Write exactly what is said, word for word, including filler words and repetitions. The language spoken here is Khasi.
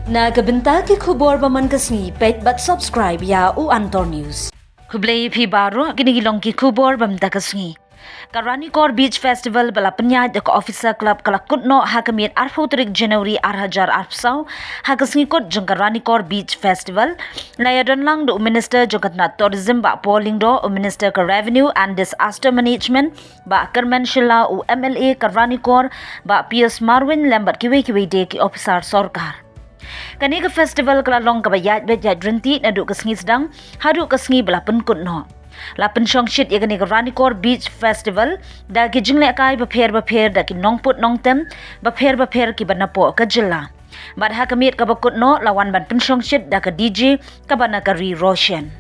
Na ka bynta ki khubor ba man ka sngi, peit bad subscribe ïa u Antor News. Khublei phi baroh, kine ki long ki khubor ba mynta ka sngi. Ka Ranikor Beach Festival ba la pynïaid da ka Officer Club ka la kut noh ha ka miet arphew tarik January ar hajar arphew saw. Ha ka sngi kut jong ka Ranikor Beach Festival la ïadon lang da u Minister jong ka tnat Tourism Bah Paul Lyngdoh, u Minister ka Revenue and Disaster Management Bah Kyrmen Shylla, u M L A ka Ranikor Bah Pius Marwein lem bad kiwei kiwei de ki officer sorkar. Kane ka festival ka la long kaba ïaid beit ïaid ryntih naduh ka sngi sdang haduh ka sngi ba la pynkut noh. La pynshong shit ïa kane ka Ranikor Beach Festival da ki jinglehkai bapher bapher da ki nongput nongtem bapher bapher kiba napoh ka jylla. Bad ha ka miet kaba kut noh la wan ban pynshong shit da ka D J kaba na ka ri Roshan.